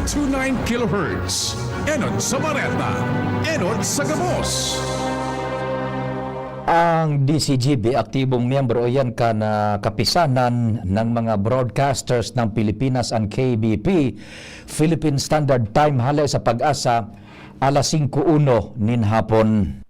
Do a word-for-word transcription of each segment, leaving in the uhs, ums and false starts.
two nine kilohertz. Enot sa Bareta, enot sa gabos. Ang D C G B, aktibong miyembro yan kan, ah, Kapisanan ng mga Broadcasters ng Pilipinas, ang K B P, Philippine Standard Time, hale sa Pag-asa, alas singko uno nin hapon.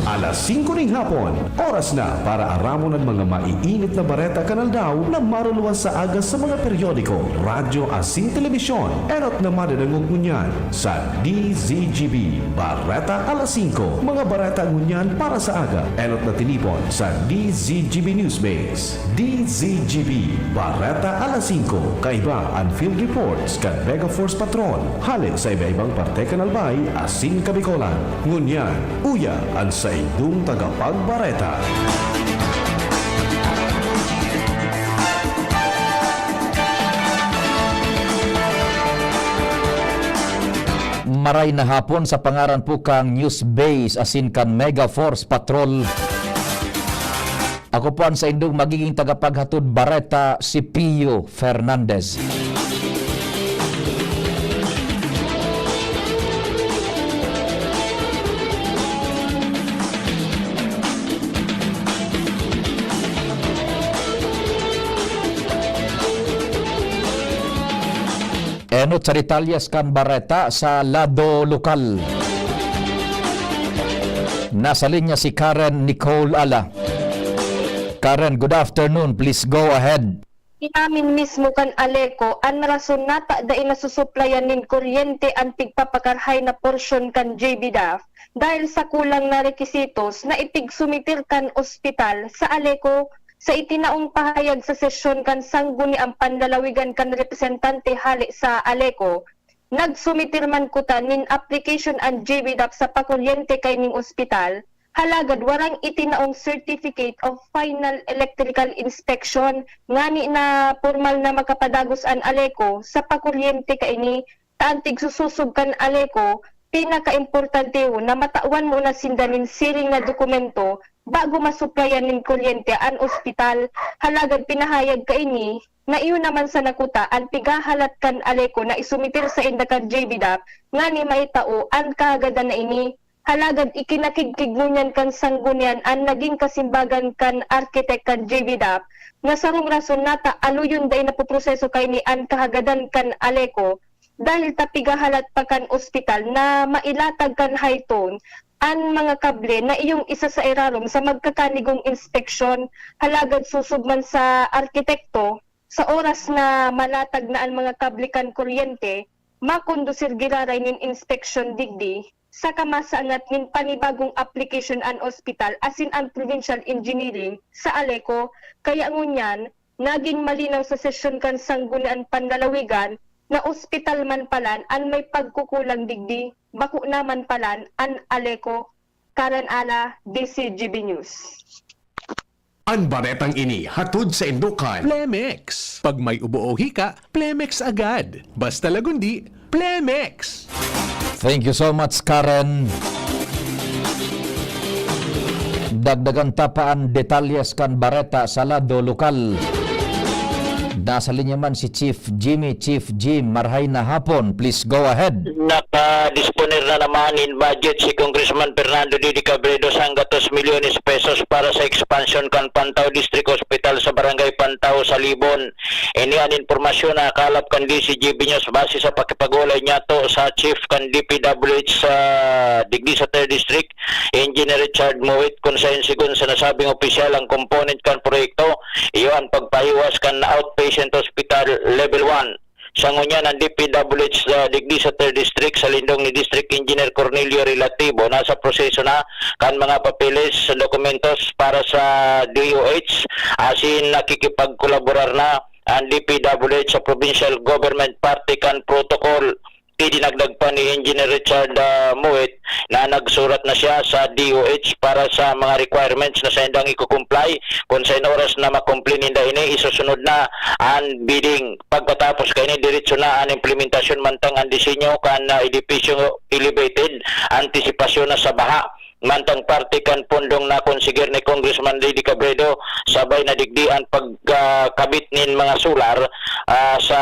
Alas singko ning hapon, oras na para aramon an mga maiinit na bareta kan aldaw na maruluwas sa aga sa mga periodiko, radyo asin telebisyon. Enot na madadangog ngunyan sa D Z G B Bareta Alas Singko. Mga bareta ngunyan para sa aga, enot na tinipon sa D Z G B Newsbase. D Z G B Bareta Alas Singko. Kaiba an field reports kan Mega Force Patrol hale sa iba-ibang parte kan Albay asin Kabicolan. Ngunyan, uya an saindong tagapagbareta. Maray na hapon sa pangaran po kang News Base asin kan Mega Force Patrol. Ako po ang saindong magiging tagapaghatod bareta, si Pio Fernandez. Enot sa detalyes kan bareta sa lado lokal. Nasa linya si Karen Nicole Ala. Karen, good afternoon. Please go ahead. Inamin mismo kan Aleco an rason na ta dai nasusuplayan nin kuryente an pigpapakarhay na porsyon kan J B Daf dahil sa kulang na rekisitos na ipigsumitir kan ospital sa Aleco. Sa itinaong pahayag sa sesyon kan Sangguniang Panlalawigan kan Representante hale sa Aleco, nagsumitir man kuta nin application an J B Daf sa pakuryente kaining ospital, halagad warang itinaong Certificate of Final Electrical Inspection, ngani na pormal na makapadagos an Aleco sa pakuryente kaini. Ta an tigsususob kan Aleco, pinakaimportantehon na matawan muna sinda nin siring na dokumento bago masuplayan nin kuryente an ospital. Halagad pinahayag kaini na iyo naman sana kuta an pighahalat kan Aleco na isumitir sainda kan J B Daf ngani maitao an kahagadan na ini. Halagad ikinakigkig ngunyan kan Sanggunian an naging kasimbagan kan arkitek kan J B Daf na sarong rason na ta aloyon dai napoproseso kaini an kahagadan kan Aleco dahil ta pighahalat pa kan ospital na mailatag kan high tone an mga kable na iyong isa sa irarom sa magkakanigong inspeksyon. Halagad susob man sa arkitekto, sa oras na malatag na an mga kable kan kuryente, makondusir giraray nin inspeksyon digdi, saka masaangat nin panibagong application an ospital asin an provincial engineering sa Aleco. Kaya ngunyan, naging malinaw sa sesyon kan Sangguniang Panlalawigan na ospital man palan an may pagkukulang digdi, bako naman palan an Aleco. Karen Ala, D Z G B News. An baretang ini hatod saindo kan Plemex. Pag may ubo o hika, Plemex agad. Basta Lagundi, Plemex! Thank you so much, Karen. Dagdagan ta pa an detalyes kan bareta sa lado lokal. Nasa linya man si Chief Jimmy. Chief Jim, marhay na hapon. Please go ahead. Nakadisponer na naman nin budget si Congressman Fernando Didi Cabredo, sanggatos milyones pesos para sa expansion kan Pantao District Hospital sa Barangay Pantao sa Libon. Ini an impormasyon na kalap kan D Z G B News base sa pakipag-ulay niyato sa Chief kan D P W H sa digdi sa Third District, Engineer Richard Mowat, kun saen segun sa nasabing opisyal, ang component kan proyekto, iyo an pagpahiwas kan outpatient hospital level one. Sa ngunyan, ang D P W H sa digdi sa Third District, sa lindong ni District Engineer Cornelio Relativo, nasa proseso na kan mga papeles, dokumentos para sa D O H, asin nakikipagkolaborar na ang D P W H sa provincial government parte kan protocol. Idinagdag pa ni Engineer Richard, ah, Mowat na nagsurat na siya sa D O H para sa mga requirements na saindang iko-comply. Kun saen oras na makumpli ninda ini, isusunod na an bidding. Pagkatapos kaini, diretso na an implementasyon, mantang an disenyo kan, ah, edipisyo elevated, antisipasyon na sa baha. Mantang parte kan pondong nakonsiger ni Congressman Lady Cabredo, sabay na digdi an pagkabit nin mga solar, ah, sa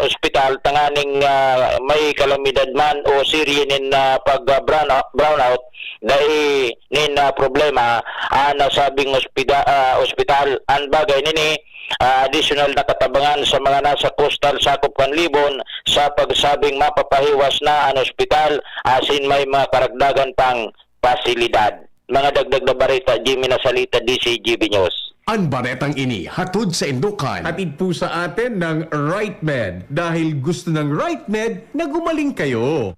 ospital tanganing, ah, may kalamidad man o serye nin, ah, pag, ah, brownout, brownout, dai nin, ah, problema an nasabing ospida-, ah, ospital. An bagay nini, ah, adisyonal na katabangan sa mga nasa coastal sakop kan Libon sa pagsabing mapapahiwas na an ospital asin may mga karagdagan pang pasilidad. Mga dagdag na bareta, Jimmy Nasalita, D C G B News. Ang baretang ini hatod sa indokan. Hatid po sa atin ng Right Med, dahil gusto ng Right Med na gumaling kayo.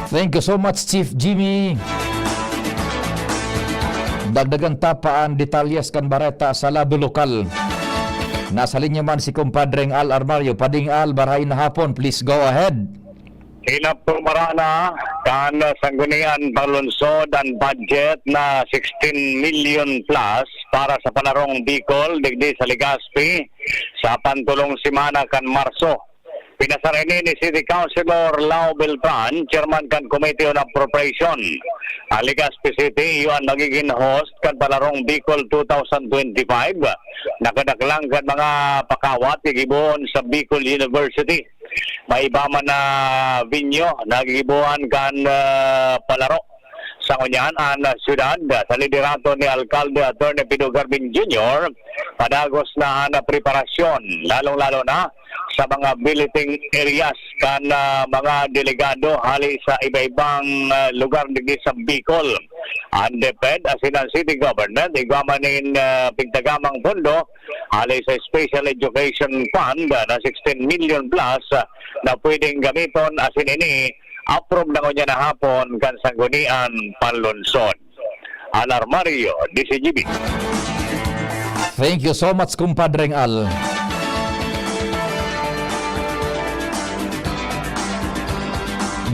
Thank you so much, Chief Jimmy. Dagdagan ta pa an detalyes kan bareta sa lado lokal. Nasa linya man si Compadreng Al Armario. Pading Al, marahay na hapon. Please go ahead. Inaprubaran na kan Sanggunian Panlunsod an budget na sixteen million plus para sa Palarong Bicol digdi sa Legazpi sa pantulong semana kan Marso. Pinasar ini ni City Councilor Lau Beltran, chairman kan Committee on Appropriation. Ang Legazpi City, iyo an magigin host kan Palarong Bicol two thousand twenty-five, na kadaklan kan mga pakawat gigibohon sa Bicol University. May iba man na venue na gigibohan kan, ah, palaro. Sa ngunyan, an syudad, sa liderato ni Alkalde Attorney Pido Garbin Junior, padagos na an preparasyon, lalong-lalo na sa mga billeting areas kan, ah, mga delegado hali sa iba-ibang, ah, lugar digdi sa Bicol. An DepEd asin an city government igwa man nin, ah, pigtagamang pondo hali sa Special Education Fund na sixteen million plus, ah, na pwedeng gamiton asin ini approve na ngunyan na hapon kan Sanggunian Panlunsod. Al Armario, D C G B. Thank you so much, Compadreng Al.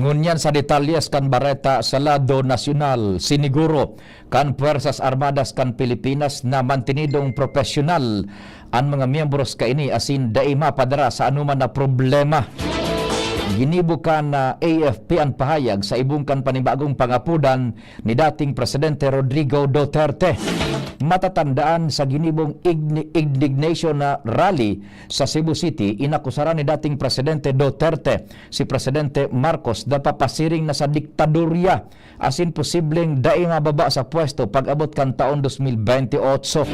Ngunyan sa detalyes kan bareta sa lado nasyonal, siniguro kan Puwersas Armadas kan Pilipinas na mantinidong propesyonal an mga miyembros kaini asin dai mapadara sa anoman na problema. Ginibo kan, ah, A F P an pahayag sa ibong kan panibagong pangapodan ni dating Presidente Rodrigo Duterte. Matatandaan sa ginibong igni-, indignation na rally sa Cebu City, inakusaran ni dating Presidente Duterte si Presidente Marcos na papasiring na sa diktadorya asin posibleng dai mababa sa pwesto pag-abot kan taon dos mil bente otso.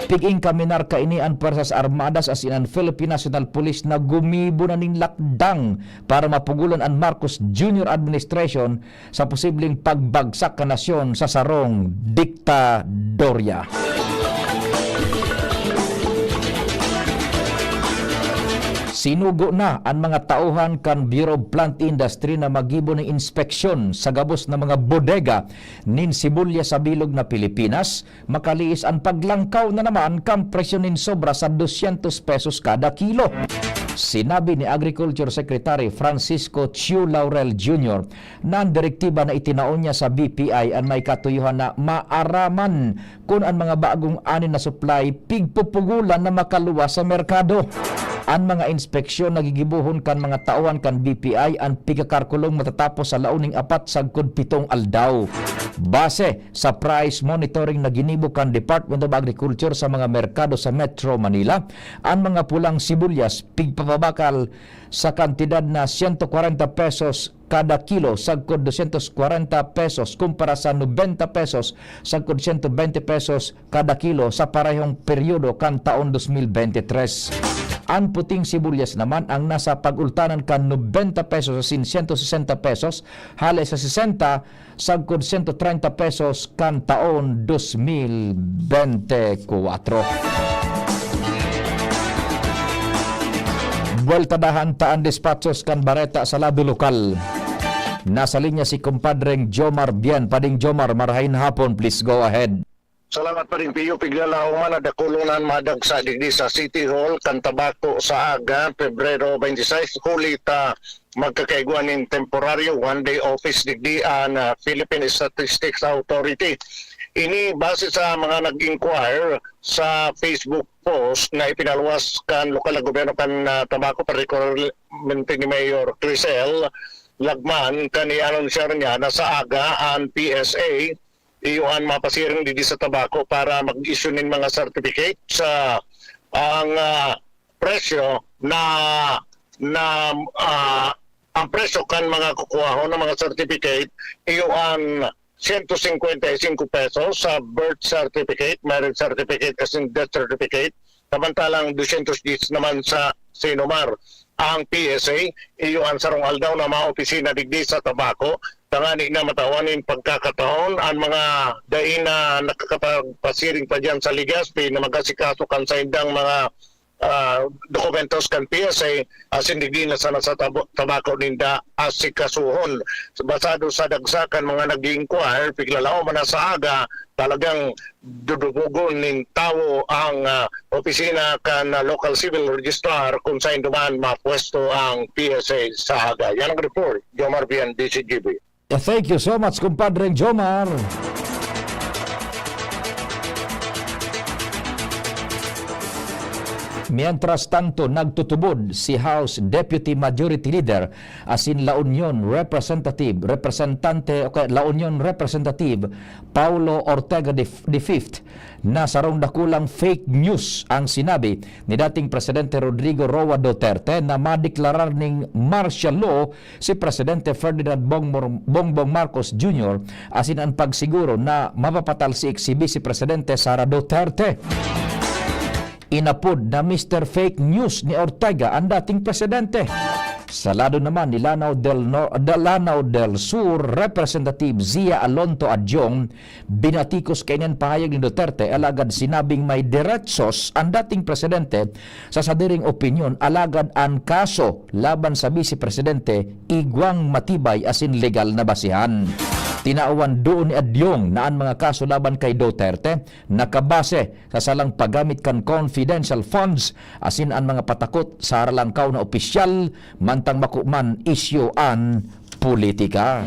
Pig-enkaminar kaini an Puwersas Armadas asin an Philippine National Police na gumibo na nin lakdang para mapugolan an Marcos Junior administration sa posibleng pagbagsak kan nasyon sa sarong diktadorya. Sinugo na an mga tauhan kan Bureau of Plant Industry na maggibo nin inspeksyon sa gabos na mga bodega nin sibulyas sa bilog na Pilipinas, makaliis an paglangkaw na naman kan presyo nin sobra sa dosyentos pesos kada kilo. Sinabi ni Agriculture Secretary Francisco Chiu Laurel Junior na an direktiba na itinao niya sa B P I an may katuyohan na maaraman kun an mga bagong ani na supply pigpupugolan na makaluwas sa merkado. An mga inspeksyon na gigibohon kan mga tauhan kan B P I an pigkakarkulong matatapos sa laon ning apat sagkod pitong aldaw. Base sa price monitoring na ginibo kan Department of Agriculture sa mga merkado sa Metro Manila, an mga pulang sibulyas pigpapabakal sa kantidad na sento kwarenta pesos kada kilo sagkod dosyentos kwarenta pesos kumpara sa nobenta pesos sagkod sento bente pesos kada kilo sa parehong peryodo kan taon dos mil bente tres. An puting sibulyas naman ang nasa pag-ultanan kan nobenta pesos asin sento sesenta pesos, hale sa sesenta sagkod sento treinta pesos kan taon dos mil bente kuwatro. Buweltadahan ta an despachos kan bareta sa lado lokal. Nasa linya si Compadreng Jomar Bien. Pading Jomar, marahay na hapon. Please go ahead. Salamat, Pading Pio. Piglalahom man na dakulon an madagsa digdi sa City Hall kan Tabaco sa aga, Pebrero twenty-six, huli ta magkakaigwa nin temporaryo one-day office digdi an, ah, Philippine Statistics Authority. Ini base sa mga nag-inquire sa Facebook post na ipinaluwas kan lokal na gobyerno kan, ah, Tabaco, partikularmente ni Mayor Crisel, lagman kan i-anunsiyar niya na sa aga an P S A iyo an mapasiring digdi sa Tabaco para mag-issue nin mga certificate sa ang, ah, presyo na, na, ah, ang presyo kan mga kukuhahon na mga certificate iyo an sento singkwenta y singko pesos sa birth certificate, marriage certificate, asin death certificate, samantalang dosyentos diyes naman sa Sinomar. Ang P S A, iyo an sarong aldaw na mga opisina digdi sa Tabaco, tangani na matawan nin pagkakataon an mga dai na nakakapagpasiring pa diyan sa Legazpi na mag-asikaso kan saindang mga, ah, dokumentos kan P S A, asin digdi na sana sa Tabo-, Tabaco ninda asikasuhon. Basado sa dagsa kan mga nag-inquire, piglalaom na sa aga, talagang dudumogon nin tawo ang, ah, opisina kan, ah, local civil registrar kung saen duman mapwesto ang P S A sa aga. Yan ang report, Jomar Bian, D Z G B. Thank you so much, Compadre Jomar. Mientras tanto, nagtutubod si House Deputy Majority Leader asin La Union Representative, representante, o kaya La Union Representative Paulo Ortega the, the fifth na sarong dakulang fake news ang sinabi ni dating Presidente Rodrigo Roa Duterte na madeklarar ning martial law si Presidente Ferdinand Bongbong, Bongbong Marcos Junior asin an pagsiguro na mapapatalsik si Vice Presidente Sara Duterte. Inapod na Mister Fake News ni Ortega an dating presidente. Sa lado naman ni Lanao del Nor-, da-, Lanao del Sur, Representative Zia Alonto Adyong, binatikos kaini an pahayag ni Duterte, alagad sinabing may deretsos an dating presidente sa sadiring opinyon, alagad an kaso laban sa Vice Presidente igwang matibay asin legal na basehan. Tinawan duon ni Adyong na an mga kaso laban kay Duterte nakabase sa salang paggamit kan confidential funds asin an mga patakot sa haralangkaw na opisyal, mantang bako man isyu an politika.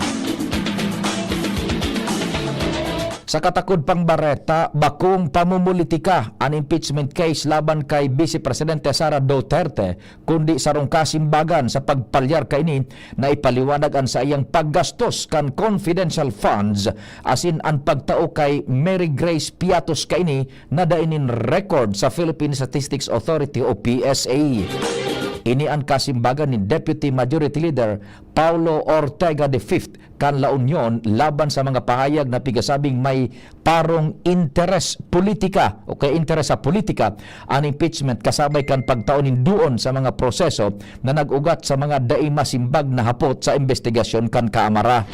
Sa katakod pang bareta, bakong pamumulitika an impeachment case laban kay Vice Presidente Sara Duterte, kundi sarong kasimbagan sa pagpalyar kaini na ipaliwanag an saiyang paggastos kan confidential funds asin an pagtao kay Mary Grace Piatos kaini na dai nin record sa Philippine Statistics Authority o P S A. Ini an kasimbagan ni Deputy Majority Leader Paulo Ortega the fifth kan La Union laban sa mga pahayag na pigasabing may parong interes politika o kaya interes sa politika an impeachment kasabay kan pagtao nin duon sa mga proseso na nag-ugat sa mga dai masimbag na hapot sa imbestigasyon kan Kamara.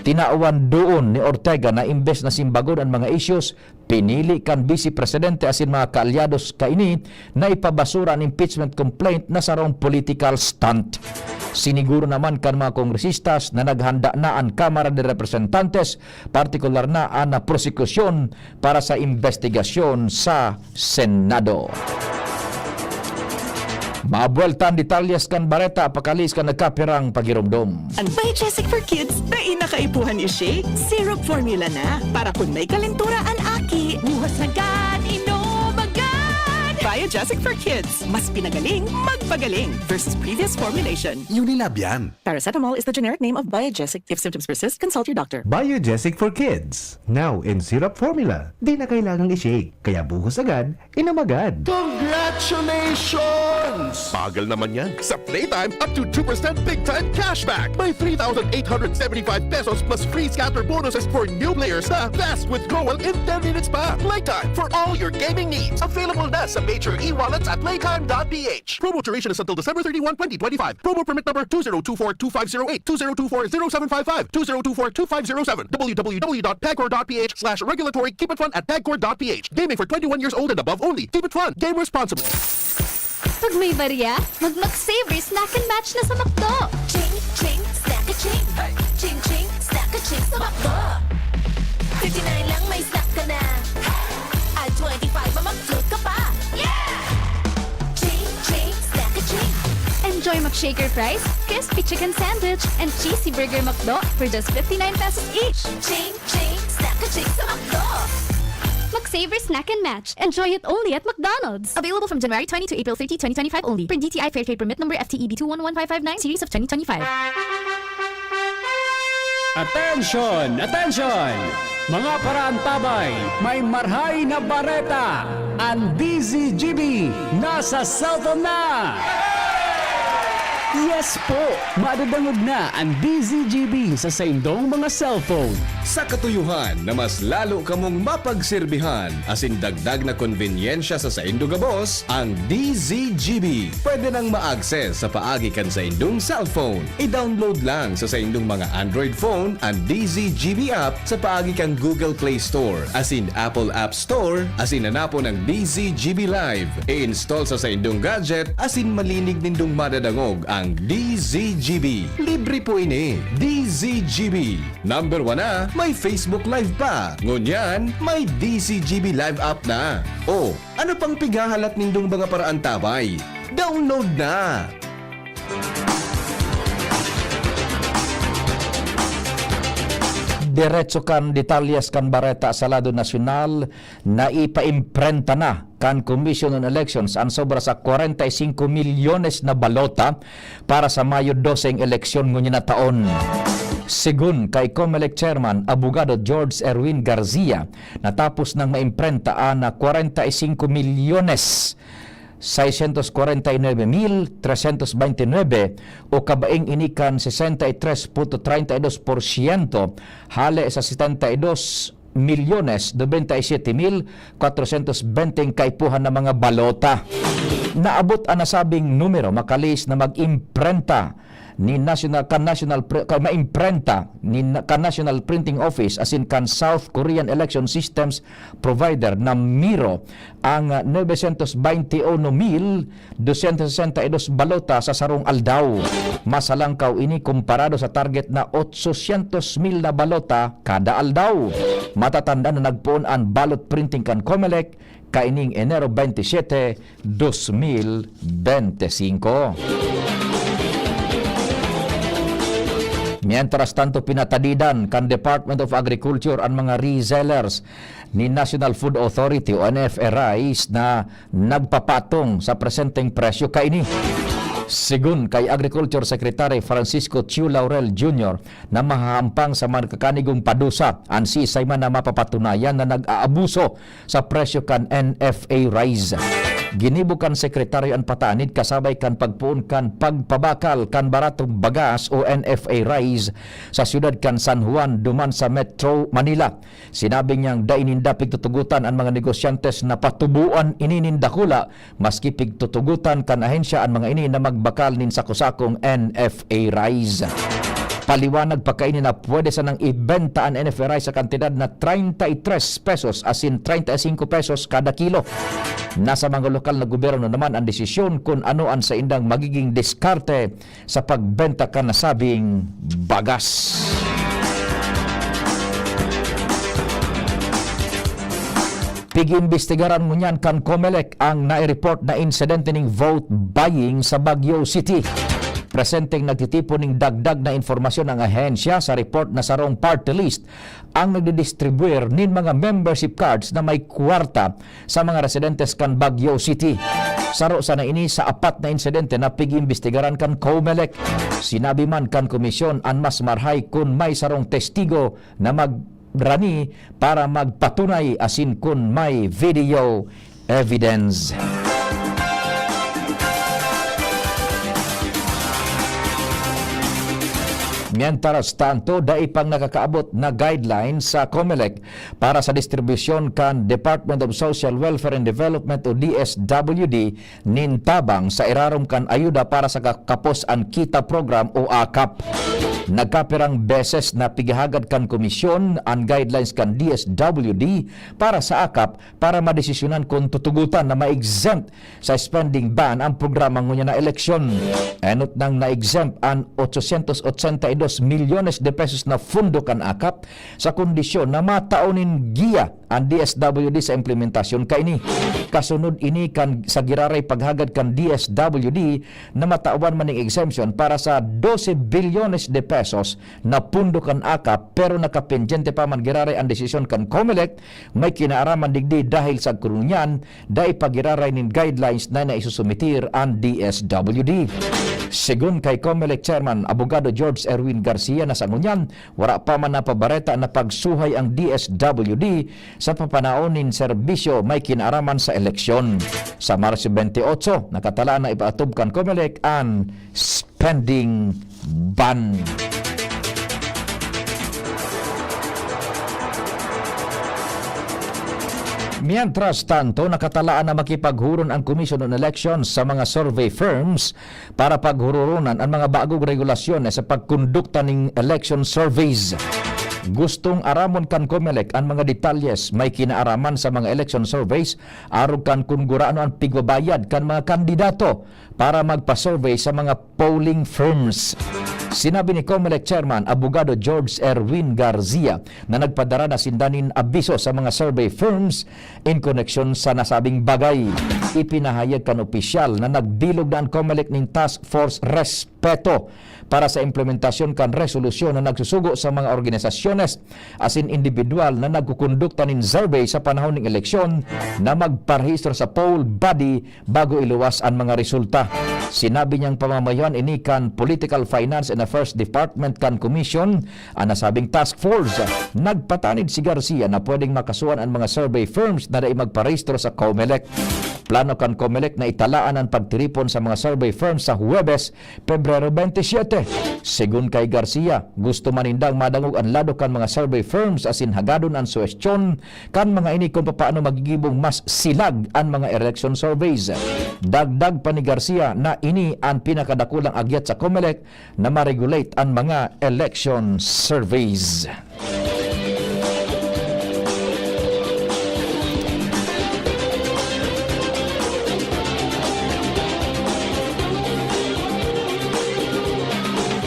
Tinawan duon ni Ortega na imbes na simbagon an mga issues, pinili kan Vice Presidente asin mga kaalyados kaini na ipabasura an impeachment complaint na sarong political stunt. Siniguro naman kan mga kongresistas na naghanda na an Kamara de Representantes, partikular na an prosekusyon para sa imbestigasyon sa Senado. Mabuwelta an detalyes kan bareta, pakaalis kan nagkapirang pagiromdom. An Biogesic for Kids, dai na kaipuhan i-shake. Syrup formula na, para kun may kalentura an aki. Buhos agad, inom agad! Biogesic for Kids, mas pinagaling, magpagaling versus previous formulation. Unilab yan. Paracetamol is the generic name of Biogesic. If symptoms persist, consult your doctor. Biogesic for Kids, now in syrup formula. Di na kailangang i-shake, kaya buhos agad, inom agad. Congratulations! Bagal naman yan. Sa Playtime, up to two percent big time cashback. May three thousand eight hundred seventy-five pesos plus free scatter bonuses for new players na fast withdrawal in ten minutes pa. Playtime for all your gaming needs. Available na sa major e-wallets at playtime dot p h. Promo duration is until December thirty-one, twenty twenty-five. Promo permit number two zero two four two five zero eight, two zero two four zero seven five five, two zero two four two five zero seven, w w w dot pagcor dot p h slash regulatory keep it fun at pagcor dot p h. Gaming for twenty-one years old and above only. Keep it fun. Game responsibly. Pag may barya, mag-McSaver Snack and Match na sa McDo. Ching, ching, snack a ching. Ching, ching, snack a ching sa McDo. Fifty-nine lang, may snack ka na. At twenty-five, ma-McFloat ka pa. Yeah! Ching, ching, snack a ching. Enjoy McShaker fries, crispy chicken sandwich, and cheesy burger McDo for just fifty-nine pesos each. Ching, ching, snack a ching sa McDo. McSaver Snack and Match. Enjoy it only at McDonald's. Available from January twenty to April thirty, twenty twenty-five only. Per D T I Fair Trade Permit number F T E B two one one five five nine, series of twenty twenty-five. Attention! Attention! Mga paraantabay, may marhay na bareta! An D Z G B nasa cellphone na! Yes po! Madadangog na an D Z G B sa saindong mga cellphone. Sa katuyohan na mas lalo kamong mapagserbihan asin dagdag na konbenyensya sa saindo gabos, ang D Z G B pwede nang ma-access sa paagi kan saindong cellphone. I-download lang sa saindong mga Android phone an D Z G B app sa paagi kan Google Play Store asin Apple App Store asin hanapon ang D Z G B Live. I-install sa saindong gadget asin malinig nindong madadangog ang D Z G B. Libre po ini. D Z G B. Number one na, may Facebook Live pa. Ngunyan, may D Z G B Live app na. O, ano pang pighahalat nindong mga paraantabay? Download na! Diretso kan detalyes kan bareta sa lado nasyonal, naipaimprenta na kan Commission on Elections an sobra sa kwarenta y singko milyones na balota para sa Mayo dose ang eleksyon ngunyan na taon. Segun kay Comelec Chairman Abogado George Erwin Garcia, natapos nang maimprenta an kwarenta y singko milyones seiscientos kwarenta y nuebe mil trescientos veintinuebe o kabaing ini kan sesenta y tres punto treinta y dos porsyento hale sa setenta y dos milyones nobenta y siete mil kwatrosyentos bente kaipuhan na mga balota. Naabot an nasabing numero makalihis na mag-imprenta ni National, kan National Pre-, kan maimprenta ni na-, kan National Printing Office asin kan South Korean Election Systems Provider na MIRO ang, ah, novecientos bainti uno mil dosyentos sesenta y dos balota sa sarong aldaw. Mas halangkaw ini komparado sa target na otsosyentos mil na balota kada aldaw. Matatanda na nagpoon an ballot printing kan Comelec kaining Enero bainti siyete, dos mil bainti singko. Mientras tanto, pinatadidan kan Department of Agriculture an mga resellers ni National Food Authority o N F A rice na nagpapatong sa presenteng presyo kaini. Segun kay Agriculture Secretary Francisco Chiu Laurel Junior na mahahampang sa mga nagkakanigong padusa an siisay man na mapapatunayan na nag-aabuso sa presyo kan N F A rice. Ginibo kan sekretaryo an patanid kasabay kan pagpoon kan pagpabakal kan baratong bagas o N F A rice sa siyudad kan San Juan duman sa Metro Manila. Sinabi niyang dai ninda pigtutugotan an mga negosyantes na patuboan ini nin dakula, maski pigtutugotan kan ahensya an mga ini na magbakal nin sako-sakong N F A rice. Paliwanag pa kaini na pwede sanang ibenta an N F A rice sa kantidad na treinta y tres pesos asin treinta y cinco pesos kada kilo. Nasa mga lokal na gobyerno naman an desisyon kun ano an saindang magiging diskarte sa pagbenta kan nasabing bagas. Pig-iimbestigaran ngunyan kan Comelec ang nai-report na insidente ning vote buying sa Baguio City. Presenteng nagtitipon ning dagdag na impormasyon ang ahensya sa report na sarong party list ang nagdidistribuir nin mga membership cards na may kwarta sa mga residentes kan Baguio City. Saro sana ini sa apat na insidente na pig-iimbestigaran kan Comelec. Sinabi man kan komisyon an mas marhay kun may sarong testigo na magrani para magpatunay asin kun may video evidence. Mientras tanto, dai pang nakakaabot na guidelines sa Comelec para sa distribusyon kan Department of Social Welfare and Development o D S W D nin tabang sa irarom kan ayuda para sa ka-, Kapos an Kita Program o akap. Nagkapirang beses na pighahagad kan komisyon an guidelines kan D S W D para sa akap para madesisyonan kun tutugotan na ma-exempt sa spending ban ang programa ngunyan na eleksyon. Enot nang na-exempt an ochocientos ochenta y dos milyones de pesos na pondo kan akap sa kondisyon na matao nin giya an D S W D sa implementasyon kaini. Kasunod ini kan sa giraray paghagad kan D S W D na matawan man ning exemption para sa dose bilyones de pesos na pondo kan akap, pero nakapendyente pa man giraray an desisyon kan Comelec, may kinaaraman digdi dahil sa kunyan dai pa giraray nin guidelines na naisusumitir an D S W D. Segun kay Comelec Chairman Abogado George Erwin Garcia na sa ngunyan, wara pa man napabareta na pagsuhay ang D S W D sa papanaon nin serbisyo may kinaaraman sa eleksyon. Sa Marso twenty-eight, nakatalaan na ipaatub kan Comelec an spending ban. Mientras tanto, nakatalaan na makipaghuron ang Commission on Elections sa mga survey firms para paghuroronan an mga bagong regulasyon sa pagkondukta ning election surveys. Gustong aramon kan Comelec an mga detalyes may kinaaraman sa mga election surveys, arog kan kun gurano an pigbabayad kan mga kandidato para magpa-survey sa mga polling firms. Sinabi ni Comelec Chairman Abogado George Erwin Garcia na nagpadara na sinda nin abiso sa mga survey firms in koneksyon sa nasabing bagay. Ipinahayag kan opisyal na nagbilog na an Comelec nin Task Force Respeto para sa implementasyon kan resolusyon na nagsusugo sa mga organisasyones asin indibidwal na nagkukondukta nin survey sa panahon ning eleksyon na magparehistro sa poll body bago iluwas an mga resulta. Sinabi niyang pamamayoan ini kan Political Finance and Affairs Department kan Commission an nasabing task force. Nagpatanid si Garcia na pwedeng makasuhan an mga survey firms na dai magparehistro sa Comelec. Plano kan Comelec na italaan an pagtiripon sa mga survey firms sa Huwebes, Pebrero twenty-seven. Segun kay Garcia, gusto man nindang madangog an lado kan mga survey firms asin hagadon an suhestyon kan mga ini kun papaano magigibong mas silag an mga election surveys. Dagdag pa ni Garcia na ini an pinakadakulang agyat sa Comelec na ma-regulate an mga election surveys.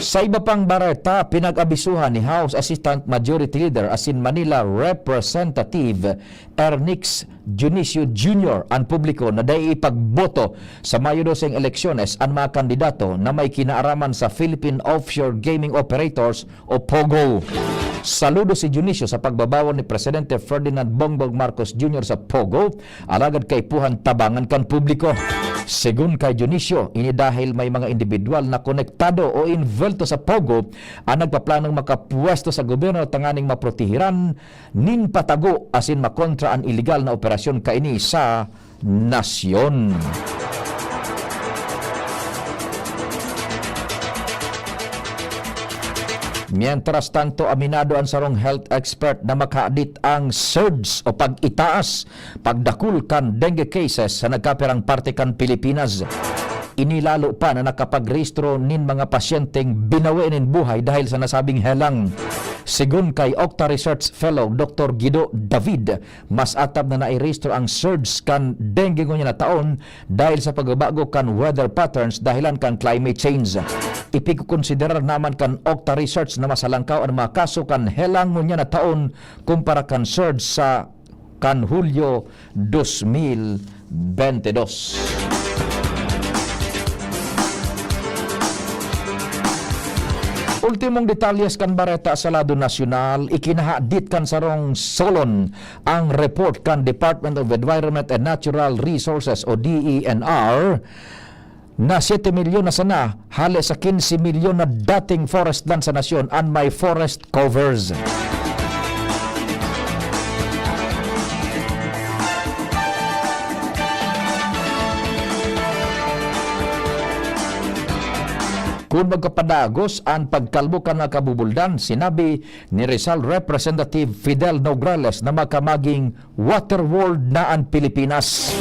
Sa iba pang bareta, pinag-abisuhan ni House Assistant Majority Leader asin Manila Representative Ernix Dionisio Junior an publiko na dai ipagboto sa Mayo dose eleksyones an mga kandidato na may kinaaraman sa Philippine Offshore Gaming Operators o POGO. Saludo si Dionisio sa pagbabawal ni Presidente Ferdinand Bongbong Marcos Junior sa POGO, alagad kaipuhan tabangan kan publiko. Segun kay Dionisio, ini dahil may mga indibidwal na konektado o involto sa POGO an nagpaplanong makapwesto sa gobyerno tanganing maprotehiran nin patago asin makontra an iligal na operasyon kaini sa nasyon. Mientras tanto, aminado an sarong health expert na makahadit ang surge o pag-itaas, pagdakul kan dengue cases sa nagkapirang parte kan Pilipinas. Ini lalo pa na nakapagrehistro nin mga pasyenteng binawi nin buhay dahil sa nasabing helang. Segun kay Octa Research Fellow Doktor Guido David, mas atap na nairehistro ang surge kan dengue ngunyan na taon dahil sa pagbabago kan weather patterns dahilan kan climate change. Ipigkokonsiderar naman kan Octa Research na mas halangkaw an mga kaso kan helang ngunyan na taon kumpara kan surge sa kan Hulyo dos mil bente dos. Ultimong detalyes kan bareta sa lado nasyonal, ikinahadit kan sarong solon ang report kan Department of Environment and Natural Resources o D E N R na siyete milyon na sana hale sa kinse milyon na dating forest land sa nasyon an may forest covers. Kun magkapadagos an pagkalbo kan mga kabubuldan, sinabi ni Rizal Representative Fidel Nograles na makamaging water world na an Pilipinas.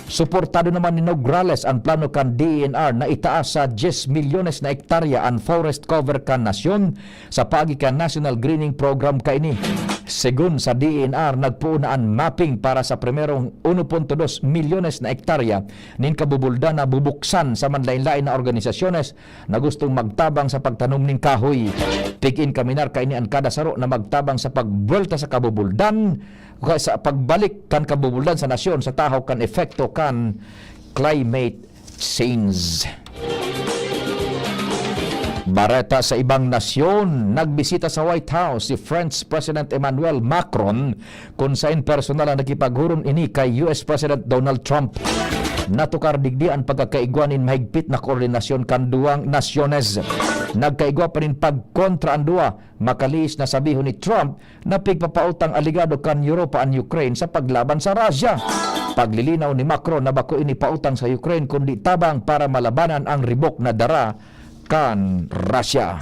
Suportado naman ni Nograles an plano kan D E N R na itaas sa diyes milyones na ektarya an forest cover kan nasyon sa paagi kan National Greening Program kaini. Segun sa D E N R, nagpoon na an mapping para sa primerong uno punto dos milyones na ektarya nin kabubuldan na bubuksan sa manlain-lain na organisasyones na gustong magtabang sa pagtanom nin kahoy. Pig-in kaminar kaini an kada saro na magtabang sa pagbuwelta sa kabubuldan o kaya sa pagbalik kan kabubuldan sa nasyon sa tahaw kan epekto kan climate change. Bareta sa ibang nasyon, nagbisita sa White House si French President Emmanuel Macron, kun saen personal na nakipaghuron ini kay U S President Donald Trump. Natukar digdi an pagkakaigwa nin mahigpit na koordinasyon kan duwang nasyones. Nagkaigwa pa nin pagkontra an duwa, makalihis na sabihon ni Trump na pigpapautang alegado kan Europa an Ukraine sa paglaban sa Russia. Paglilinaw ni Macron na bako ini pautang sa Ukraine kundi tabang para malabanan ang ribok na dara kan Russia.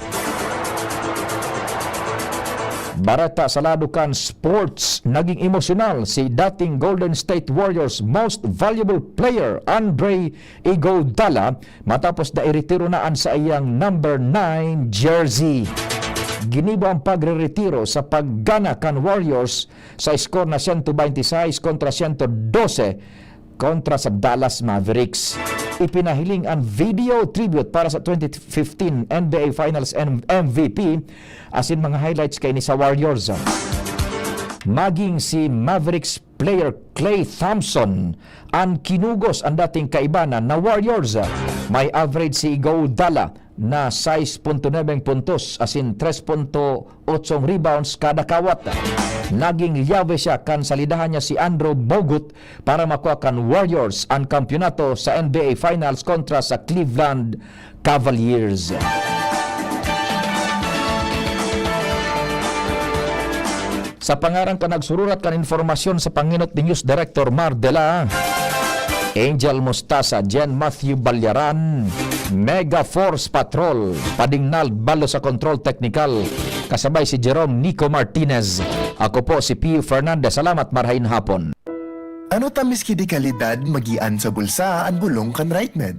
Bareta sa lado kan sports, naging emosyonal si dating Golden State Warriors most valuable player Andre Iguodala matapos na iretiro na an saiyang number nine jersey. Ginibo ang pagreretiro sa paggana kan Warriors sa score na siyento baynte sais kontra siyento dose kontra sa Dallas Mavericks. Ipinahiling an video tribute para sa twenty fifteen N B A Finals M-, M V P asin mga highlights kaini sa Warriors. Maging si Mavericks player Klay Thompson an kinugos an dating kaibanan na Warriors. May average si Iguodala na sais punto nuweng puntos asin tres punto otsong rebounds kada kawat. Naging liyabe siya kan salidahan niya si Andrew Bogut para makua kan Warriors an kampiyonato sa N B A Finals kontra sa Cleveland Cavaliers. Sa pangaran kan nagsururat kan informasyon sa pangenot ni News Director Mar Dela, Angel Mostasa, Jen Matthew Balyaran, Mega Force Patrol, Pading Nald Balo sa Control Technical, kasabay si Jerome Nico Martinez. Ako po si Pio Fernandez. Salamat, marhain hapon. Ano ta miski di kalidad, magian sa bulsa an bolong kan Rightmed.